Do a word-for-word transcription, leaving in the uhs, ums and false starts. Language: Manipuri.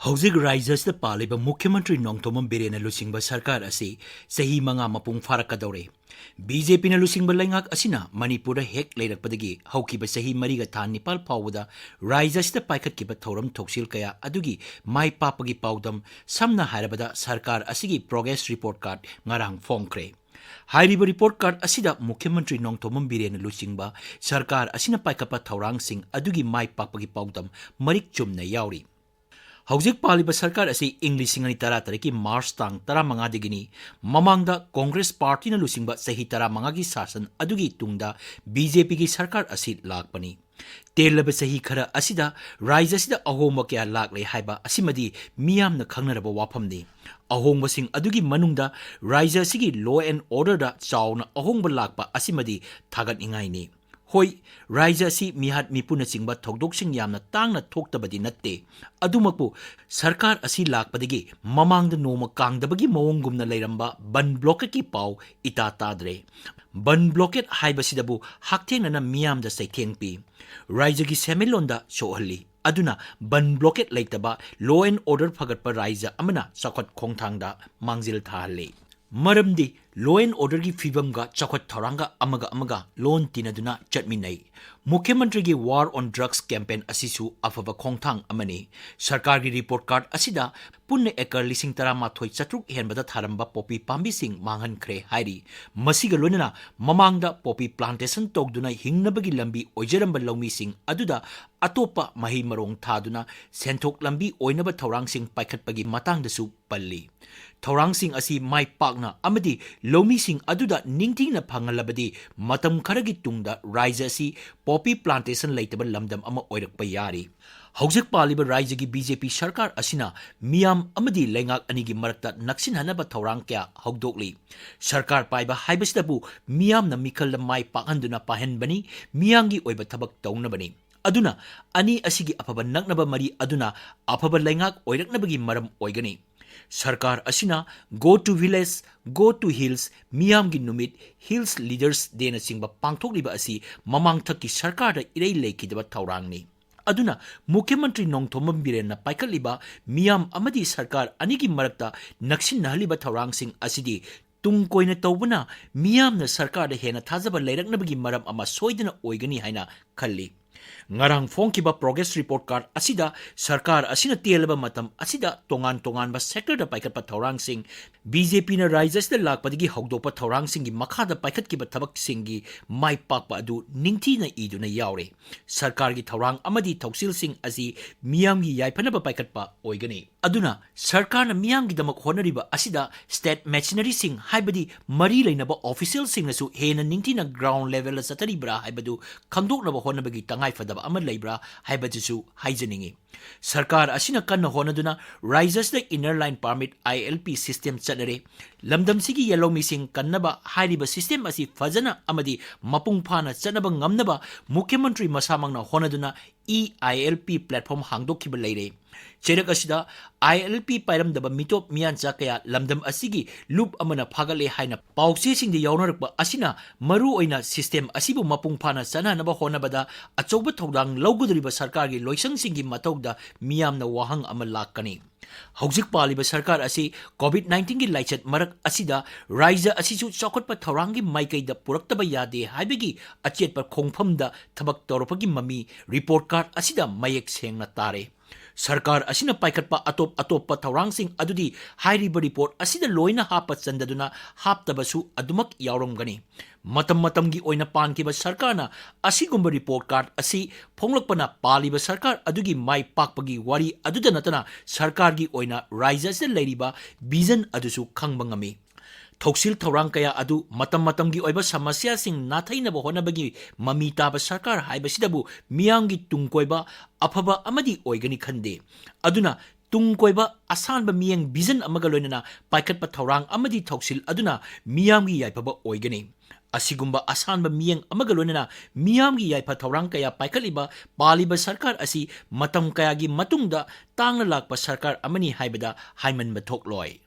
ꯍꯧꯖꯤꯛ ꯔꯥꯖ꯭ꯌ ꯑꯁꯤꯗ ꯄꯥꯜꯂꯤꯕ ꯃꯨꯈ꯭ꯌ ꯃꯟꯇ꯭ꯔꯤ ꯅꯣꯡꯊꯣꯝꯕꯝ ꯕꯤꯔꯦꯟꯅ ꯂꯨꯆꯤꯡꯕ ꯁꯔꯀꯥꯔ ꯑꯁꯤ ꯆꯍꯤ ꯃꯉꯥ ꯃꯄꯨꯡ ꯐꯥꯔꯛꯀꯗꯧꯔꯦ꯫ ꯕꯤ ꯖꯦ ꯄꯤꯅ ꯂꯨꯆꯤꯡꯕ ꯂꯩꯉꯥꯛ ꯑꯁꯤꯅ ꯃꯅꯤꯄꯨꯔꯗ ꯍꯦꯛ ꯂꯩꯔꯛꯄꯗꯒꯤ ꯍꯧꯈꯤꯕ ꯆꯍꯤ ꯃꯔꯤꯒ ꯊꯥ ꯅꯤꯄꯥꯜ ꯐꯥꯎꯕꯗ ꯔꯥꯖ꯭ꯌ ꯑꯁꯤꯗ ꯄꯥꯏꯈꯠꯈꯤꯕ ꯊꯧꯔꯝ ꯊꯧꯁꯤꯜ ꯀꯌꯥ ꯑꯗꯨꯒꯤ ꯃꯥꯏ ꯄꯥꯛꯄꯒꯤ ꯄꯥꯎꯗꯝ, ꯁꯝꯅ ꯍꯥꯏꯔꯕꯗ ꯁꯔꯀꯥꯔ ꯑꯁꯤꯒꯤ progress report card ꯉꯔꯥꯡ ꯐꯣꯡꯈ꯭ꯔꯦ꯫ ꯍꯥꯏꯔꯤꯕ report card ꯑꯁꯤꯗ ꯃꯨꯈ꯭ꯌ ꯃꯟꯇ꯭ꯔꯤ ꯅꯣꯡꯊꯣꯝꯕꯝ ꯕꯤꯔꯦꯟꯅ ꯂꯨꯆꯤꯡꯕ ꯁꯔꯀꯥꯔ ꯑꯁꯤꯅ ꯄꯥꯏꯈꯠꯄ ꯊꯧꯔꯥꯡꯁꯤꯡ ꯑꯗꯨꯒꯤ ꯃꯥꯏ ꯄꯥꯛꯄꯒꯤ ꯄꯥꯎꯗꯝ ꯃꯔꯤꯛ ꯆꯨꯝꯅ ꯌꯥꯎꯔꯤ꯫ ꯍꯧꯖꯤꯛ ꯄꯥꯜꯂꯤꯕ ꯁꯔꯀꯥꯔ ꯑꯁꯤ ꯏꯪ ꯂꯤꯁꯤꯡ ꯑꯅꯤ ꯇꯔꯥ ꯇꯔꯦꯠꯀꯤ ꯃꯥꯔꯆ ꯇꯥꯡ ꯇꯔꯥꯃꯉꯥꯗꯒꯤꯅꯤ꯫ ꯃꯃꯥꯡꯗ ꯀꯣꯡꯒ꯭ꯔꯦꯁ ꯄꯥꯔꯇꯤꯅ ꯂꯨꯆꯤꯡꯕ ꯆꯍꯤ ꯇꯔꯥꯃꯉꯥꯒꯤ ꯁꯥꯁꯟ ꯑꯗꯨꯒꯤ ꯇꯨꯡꯗ ꯕꯤ ꯖꯦ ꯄꯤꯒꯤ ꯁꯔꯀꯥꯔ ꯑꯁꯤ ꯂꯥꯛꯄꯅꯤ꯫ ꯇꯦꯜꯂꯕ ꯆꯍꯤ ꯈꯔ ꯑꯁꯤꯗ ꯔꯥꯖ꯭ꯌ ꯑꯁꯤꯗ ꯑꯍꯣꯡꯕ ꯀꯌꯥ ꯂꯥꯛꯂꯦ ꯍꯥꯏꯕ ꯑꯁꯤꯃꯗꯤ ꯃꯤꯌꯥꯝꯅ ꯈꯪꯅꯔꯕ ꯋꯥꯐꯝꯅꯤ꯫ ꯑꯍꯣꯡꯕꯁꯤꯡ ꯑꯗꯨꯒꯤ ꯃꯅꯨꯡꯗ ꯔꯥꯖ꯭ꯌ ꯑꯁꯤꯒꯤ law and orderꯗ ꯆꯥꯎꯅ ꯑꯍꯣꯡꯕ ꯂꯥꯛꯄ ꯑꯁꯤꯃꯗꯤ ꯊꯥꯒꯠꯅꯤꯡꯉꯥꯏꯅꯤ꯫ ꯍꯣꯏ, ꯔꯥꯖ꯭ꯌ ꯑꯁꯤ ꯃꯤꯍꯥꯠ ꯃꯤꯄꯨꯅꯆꯤꯡꯕ ꯊꯧꯗꯣꯛꯁꯤꯡ ꯌꯥꯝꯅ ꯇꯥꯡꯅ ꯊꯣꯛꯇꯕꯗꯤ ꯅꯠꯇꯦ꯫ ꯑꯗꯨꯃꯛꯄꯨ ꯁꯔꯀꯥꯔ ꯑꯁꯤ ꯂꯥꯛꯄꯗꯒꯤ ꯃꯃꯥꯡꯗ ꯅꯣꯡꯃ ꯀꯥꯡꯗꯕꯒꯤ ꯃꯑꯣꯡꯒꯨꯝꯅ ꯂꯩꯔꯝꯕ ꯕꯟ blockade ꯀꯤ ꯄꯥꯎ ꯏꯇꯥ ꯇꯥꯗ꯭ꯔꯦ꯫ ꯕꯟ blockade ꯍꯥꯏꯕꯁꯤꯗꯕꯨ ꯍꯛꯊꯦꯡꯅꯅ ꯃꯤꯌꯥꯝꯗ ꯆꯩꯊꯦꯡ ꯄꯤ, ꯔꯥꯖ꯭ꯌꯒꯤ ꯁꯦꯟꯃꯤꯠꯂꯣꯟꯗ ꯁꯣꯛꯍꯜꯂꯤ꯫ ꯑꯗꯨꯅ ꯕꯟ blockade ꯂꯩꯇꯕ, law and order ꯐꯒꯠꯄ ꯔꯥꯖ꯭ꯌ ꯑꯃꯅ ꯆꯥꯎꯈꯠ ꯈꯣꯡꯊꯥꯡꯗ ꯃꯥꯡꯖꯤꯜ ꯊꯥꯍꯜꯂꯤ꯫ ꯃꯔꯝꯗꯤ law and order ꯒꯤ ꯐꯤꯕꯝꯒ ꯆꯥꯎꯈꯠ ꯊꯧꯔꯥꯡꯒ ꯑꯃꯒ ꯑꯃꯒ ꯂꯣꯟ ꯇꯤꯟꯅꯗꯨꯅ ꯆꯠꯃꯤꯟꯅꯩ꯫ ꯃꯨꯈ꯭ꯌ ꯃꯟꯇ꯭ꯔꯤꯒꯤ war on drugs campaign ꯑꯁꯤꯁꯨ ꯑꯐꯕ ꯈꯣꯡꯊꯥꯡ ꯑꯃꯅꯤ꯫ ꯁꯔꯀꯥꯔꯒꯤ report card ꯑꯁꯤꯗ ꯄꯨꯟꯅ acre ꯂꯤꯁꯤꯡ ꯇꯔꯥꯃꯥꯊꯣꯏ ꯆꯥꯇ꯭ꯔꯨꯛ ꯍꯦꯟꯕꯗ ꯊꯥꯔꯝꯕ poppy ꯄꯥꯝꯕꯤꯁꯤꯡ ꯃꯥꯡꯍꯟꯈ꯭ꯔꯦ ꯍꯥꯏꯔꯤ꯫ ꯃꯁꯤꯒ ꯂꯣꯏꯅꯅ ꯃꯃꯥꯡꯗ poppy plantation ꯇꯧꯗꯨꯅ ꯍꯤꯡꯅꯕꯒꯤ ꯂꯝꯕꯤ ꯑꯣꯏꯖꯔꯝꯕ ꯂꯧꯃꯤꯁꯤꯡ ꯑꯗꯨꯗ ꯑꯇꯣꯞꯄ ꯃꯍꯩ ꯃꯔꯣꯡ ꯊꯥꯗꯨꯅ ꯁꯦꯟꯊꯣꯛ ꯂꯝꯕꯤ ꯑꯣꯏꯅꯕ ꯊꯧꯔꯥꯡꯁꯤꯡ ꯄꯥꯏꯈꯠꯄꯒꯤ ꯃꯇꯥꯡꯗꯁꯨ ꯄꯜꯂꯤ꯫ ꯊꯧꯔꯥꯡꯁꯤꯡ ꯑꯁꯤ ꯃꯥꯏ ꯄꯥꯛꯅ ꯑꯃꯗꯤ ꯂꯧꯃꯤꯁꯤꯡ ꯑꯗꯨꯗ ꯅꯤꯡꯊꯤꯅ ꯐꯪꯍꯜꯂꯕꯗꯤ ꯃꯇꯝ ꯈꯔꯒꯤ ꯇꯨꯡꯗ ꯔꯥꯖ꯭ꯌ ꯑꯁꯤ poppy plantation ꯂꯩꯇꯕ ꯂꯝꯗꯝ ꯑꯃ ꯑꯣꯏꯔꯛꯄ ꯌꯥꯔꯤ꯫ ꯍꯧꯖꯤꯛ ꯄꯥꯜꯂꯤꯕ ꯔꯥꯖ꯭ꯌꯒꯤ ꯕꯤ ꯖꯦ ꯄꯤ ꯁꯔꯀꯥꯔ ꯑꯁꯤꯅ ꯃꯤꯌꯥꯝ ꯑꯃꯗꯤ ꯂꯩꯉꯥꯛ ꯑꯅꯤꯒꯤ ꯃꯔꯛꯇ ꯅꯛꯁꯤꯟꯍꯟꯅꯕ ꯊꯧꯔꯥꯡ ꯀꯌꯥ ꯍꯧꯗꯣꯛꯂꯤ꯫ ꯁꯔꯀꯥꯔ ꯄꯥꯏꯕ ꯍꯥꯏꯕꯁꯤꯗꯕꯨ ꯃꯤꯌꯥꯝꯅ ꯃꯤꯈꯜꯗ ꯃꯥꯏ ꯄꯥꯛꯍꯟꯗꯨꯅ ꯄꯥꯏꯍꯟꯕꯅꯤ, ꯃꯤꯌꯥꯝꯒꯤ ꯑꯣꯏꯕ ꯊꯕꯛ ꯇꯧꯅꯕꯅꯤ꯫ ꯑꯗꯨꯅ ꯑꯅꯤ ꯑꯁꯤꯒꯤ ꯑꯐꯕ ꯅꯛꯅꯕ ꯃꯔꯤ ꯑꯗꯨꯅ ꯑꯐꯕ ꯂꯩꯉꯥꯛ ꯑꯣꯏꯔꯛꯅꯕꯒꯤ ꯃꯔꯝ ꯑꯣꯏꯒꯅꯤ꯫ ꯁꯔꯀꯥꯔ ꯑꯁꯤꯅ Go to Village, Go to Hills, ꯃꯤꯌꯥꯝꯒꯤ ꯅꯨꯃꯤꯠ, Hills Leaders Day ꯅꯆꯤꯡꯕ ꯄꯥꯡꯊꯣꯛꯂꯤꯕ ꯑꯁꯤ ꯃꯃꯥꯡꯊꯛꯀꯤ ꯁꯔꯀꯥꯔꯗ ꯏꯔꯩ ꯂꯩꯈꯤꯗꯕ ꯊꯧꯔꯥꯡꯅꯤ꯫ ꯑꯗꯨꯅ ꯃꯨꯈ꯭ꯌ ꯃꯟꯇ꯭ꯔꯤ ꯅꯣꯡꯊꯣꯝꯕꯝ ꯕꯤꯔꯦꯟꯅ ꯄꯥꯏꯈꯠꯂꯤꯕ ꯃꯤꯌꯥꯝ ꯑꯃꯗꯤ ꯁꯔꯀꯥꯔ ꯑꯅꯤꯒꯤ ꯃꯔꯛꯇ ꯅꯛꯁꯤꯟꯅꯍꯜꯂꯤꯕ ꯊꯧꯔꯥꯡꯁꯤꯡ ꯑꯁꯤꯗꯤ ꯇꯨꯡ ꯀꯣꯏꯅ ꯇꯧꯕꯅ ꯃꯤꯌꯥꯝꯅ ꯁꯔꯀꯥꯔꯗ ꯍꯦꯟꯅ ꯊꯥꯖꯕ ꯂꯩꯔꯛꯅꯕꯒꯤ ꯃꯔꯝ ꯑꯃ ꯁꯣꯏꯗꯅ ꯑꯣꯏꯒꯅꯤ ꯍꯥꯏꯅ ꯈꯜꯂꯤ꯫ ꯉꯔꯥꯡ ꯐꯣꯡꯈꯤꯕ progress report card ꯑꯁꯤꯗ ꯁꯔꯀꯥꯔ ꯑꯁꯤꯅ ꯇꯦꯜꯂꯕ ꯃꯇꯝ ꯑꯁꯤꯗ ꯇꯣꯉꯥꯟ ꯇꯣꯉꯥꯟꯕ sectorꯗ ꯄꯥꯏꯈꯠꯄ ꯊꯧꯔꯥꯡꯁꯤꯡ, BJPꯅ ꯔꯥꯖ꯭ꯌ ꯑꯁꯤꯗ ꯂꯥꯛꯄꯗꯒꯤ ꯍꯧꯗꯣꯛꯄ ꯊꯧꯔꯥꯡꯁꯤꯡꯒꯤ ꯃꯈꯥꯗ ꯄꯥꯏꯈꯠꯈꯤꯕ ꯊꯕꯛꯁꯤꯡꯒꯤ ꯃꯥꯏ ꯄꯥꯛꯄ ꯑꯗꯨ ꯅꯤꯡꯊꯤꯅ ꯏꯗꯨꯅ ꯌꯥꯎꯔꯦ꯫ ꯁꯔꯀꯥꯔꯒꯤ ꯊꯧꯔꯥꯡ ꯑꯃꯗꯤ ꯊꯧꯁꯤꯜꯁꯤꯡ ꯑꯁꯤ ꯃꯤꯌꯥꯝꯒꯤ ꯌꯥꯏꯐꯅꯕ ꯄꯥꯏꯈꯠꯄ ꯑꯣꯏꯒꯅꯤ꯫ ꯑꯗꯨꯅ ꯁꯔꯀꯥꯔꯅ ꯃꯤꯌꯥꯝꯒꯤꯗꯃꯛ ꯍꯣꯠꯅꯔꯤꯕ ꯑꯁꯤꯗ state machineryꯁꯤꯡ, ꯍꯥꯏꯕꯗꯤ ꯃꯔꯤ ꯂꯩꯅꯕ officialꯁꯤꯡꯅꯁꯨ ꯍꯦꯟꯅ ꯅꯤꯡꯊꯤꯅ ground levelꯗ ꯆꯠꯊꯔꯤꯕ꯭ꯔꯥ ꯍꯥꯏꯕꯗꯨ ꯈꯪꯗꯣꯛꯅꯕ ꯍꯣꯠꯅꯕꯒꯤ ꯇꯉꯥꯏꯐꯗꯕ ꯑꯃ ꯂꯩꯕ꯭ꯔꯥ ꯍꯥꯏꯕꯗꯨꯁꯨ ꯍꯥꯏꯖꯅꯤꯡꯏ꯫ ꯁꯔꯀꯥꯔ ꯑꯁꯤꯅ ꯀꯟꯅ ꯍꯣꯠꯅꯗꯨꯅ ꯔꯥꯖ꯭ꯌ ꯑꯁꯤꯗ Inner Line Permit, ILP system ꯆꯠꯅꯔꯦ꯫ ꯂꯝꯗꯝꯁꯤꯒꯤ ꯌꯦꯜꯍꯧꯃꯤꯁꯤꯡ ꯀꯟꯅꯕ ꯍꯥꯏꯔꯤꯕ system ꯑꯁꯤ ꯐꯖꯅ ꯑꯃꯗꯤ ꯃꯄꯨꯡ ꯐꯥꯅ ꯆꯠꯅꯕ ꯉꯝꯅꯕ ꯃꯨꯈ꯭ꯌ ꯃꯟꯇ꯭ꯔꯤ ꯃꯁꯥꯃꯛꯅ ꯍꯣꯠꯅꯗꯨꯅ e-ILP platform ꯍꯥꯡꯗꯣꯛꯈꯤꯕ ꯂꯩꯔꯦ꯫ ꯆꯩꯔꯛ ꯑꯁꯤꯗ ILP ꯄꯥꯏꯔꯝꯗꯕ ꯃꯤꯇꯣꯞ ꯃꯤꯌꯥꯟꯆꯥ ꯀꯌꯥ ꯂꯝꯗꯝ ꯑꯁꯤꯒꯤ ꯂꯨꯞ ꯑꯃꯅ ꯐꯥꯒꯠꯂꯦ ꯍꯥꯏꯅ ꯄꯥꯎꯆꯦꯁꯤꯡꯗ ꯌꯥꯎꯅꯔꯛꯄ ꯑꯁꯤꯅ ꯃꯔꯨ ꯑꯣꯏꯅ system ꯑꯁꯤꯕꯨ ꯃꯄꯨꯡ ꯐꯥꯅ ꯆꯠꯅꯅꯕ ꯍꯣꯠꯅꯕꯗ ꯑꯆꯧꯕ ꯊꯧꯗꯥꯡ ꯂꯧꯒꯗꯧꯔꯤꯕ ꯁꯔꯀꯥꯔꯒꯤ ꯂꯣꯏꯁꯪꯁꯤꯡꯒꯤ ꯃꯊꯧꯗ ꯃꯤꯌꯥꯝꯅ ꯋꯥꯍꯪ ꯑꯃ ꯂꯥꯛꯀꯅꯤ꯫ ꯍꯧꯖꯤꯛ ꯄꯥꯜꯂꯤꯕ ꯁꯔꯀꯥꯔ ꯑꯁꯤ COVID nineteenꯒꯤ ꯂꯥꯏꯆꯠ ꯃꯔꯛ ꯑꯁꯤꯗ ꯔꯥꯖ꯭ꯌ ꯑꯁꯤꯁꯨ ꯆꯥꯎꯈꯠꯄ ꯊꯧꯔꯥꯡꯒꯤ ꯃꯥꯏꯀꯩꯗ ꯄꯨꯔꯛꯇꯕ ꯌꯥꯗꯦ ꯍꯥꯏꯕꯒꯤ ꯑꯆꯦꯠꯄ ꯈꯣꯡꯐꯝꯗ ꯊꯕꯛ ꯇꯧꯔꯛꯄꯒꯤ ꯃꯃꯤ report card ꯑꯁꯤꯗ ꯃꯌꯦꯛ ꯁꯦꯡꯅ ꯇꯥꯔꯦ꯫ ꯁꯔꯀꯥꯔ ꯑꯁꯤꯅ ꯄꯥꯏꯈꯠꯄ ꯑꯇꯣꯞ ꯑꯇꯣꯞꯄ ꯊꯧꯔꯥꯡꯁꯤꯡ ꯑꯗꯨꯗꯤ ꯍꯥꯏꯔꯤꯕ report ꯑꯁꯤꯗ ꯂꯣꯏꯅ ꯍꯥꯞꯄ ꯆꯟꯗꯗꯨꯅ ꯍꯥꯞꯇꯕꯁꯨ ꯑꯗꯨꯃꯛ ꯌꯥꯎꯔꯝꯒꯅꯤ꯫ ꯃꯇꯝ ꯃꯇꯝꯒꯤ ꯑꯣꯏꯅ ꯄꯥꯟꯈꯤꯕ ꯁꯔꯀꯥꯔꯅ ꯑꯁꯤꯒꯨꯝꯕ report card ꯑꯁꯤ ꯐꯣꯡꯂꯛꯄꯅ ꯄꯥꯜꯂꯤꯕ ꯁꯔꯀꯥꯔ ꯑꯗꯨꯒꯤ ꯃꯥꯏ ꯄꯥꯛꯄꯒꯤ ꯋꯥꯔꯤ ꯑꯗꯨꯗ ꯅꯠꯇꯅ ꯁꯔꯀꯥꯔꯒꯤ ꯑꯣꯏꯅ ꯔꯥꯖ꯭ꯌ ꯑꯁꯤꯗ ꯂꯩꯔꯤꯕ vision ꯑꯗꯨꯁꯨ ꯈꯪꯕ ꯉꯝꯃꯤ꯫ ꯊꯧꯁꯤꯜ ꯊꯧꯔꯥꯡ ꯀꯌꯥ ꯑꯗꯨ ꯃꯇꯝ ꯃꯇꯝꯒꯤ ꯑꯣꯏꯕ ꯁꯃꯁ꯭ꯌꯥꯁꯤꯡ ꯅꯥꯊꯩꯅꯕ ꯍꯣꯠꯅꯕꯒꯤ ꯃꯃꯤ ꯇꯥꯕ ꯁꯔꯀꯥꯔ ꯍꯥꯏꯕꯁꯤꯗꯕꯨ ꯃꯤꯌꯥꯝꯒꯤ ꯇꯨꯡ ꯀꯣꯏꯕ ꯑꯐꯕ ꯑꯃꯗꯤ ꯑꯣꯏꯒꯅꯤ ꯈꯟꯗꯦ꯫ ꯑꯗꯨꯅ ꯇꯨꯡ ꯀꯣꯏꯕ ꯑꯁꯥꯟꯕ ꯃꯤꯠꯌꯦꯡ vision ꯑꯃꯒ ꯂꯣꯏꯅꯅ ꯄꯥꯏꯈꯠꯄ ꯊꯧꯔꯥꯡ ꯑꯃꯗꯤ ꯊꯧꯁꯤꯜ ꯑꯗꯨꯅ ꯃꯤꯌꯥꯝꯒꯤ ꯌꯥꯏꯐꯕ ꯑꯣꯏꯒꯅꯤ꯫ ꯑꯁꯤꯒꯨꯝꯕ ꯑꯁꯥꯟꯕ ꯃꯤꯠꯌꯦꯡ ꯑꯃꯒ ꯂꯣꯏꯅꯅ ꯃꯤꯌꯥꯝꯒꯤ ꯌꯥꯏꯐ ꯊꯧꯔꯥꯡ ꯀꯌꯥ ꯄꯥꯏꯈꯠꯂꯤꯕ ꯄꯥꯜꯂꯤꯕ ꯁꯔꯀꯥꯔ ꯑꯁꯤ ꯃꯇꯝ ꯀꯌꯥꯒꯤ ꯃꯇꯨꯡꯗ ꯇꯥꯡꯅ ꯂꯥꯛꯄ ꯁꯔꯀꯥꯔ ꯑꯃꯅꯤ ꯍꯥꯏꯕꯗ ꯍꯥꯏꯃꯟꯕ ꯊꯣꯛꯂꯣꯏ꯫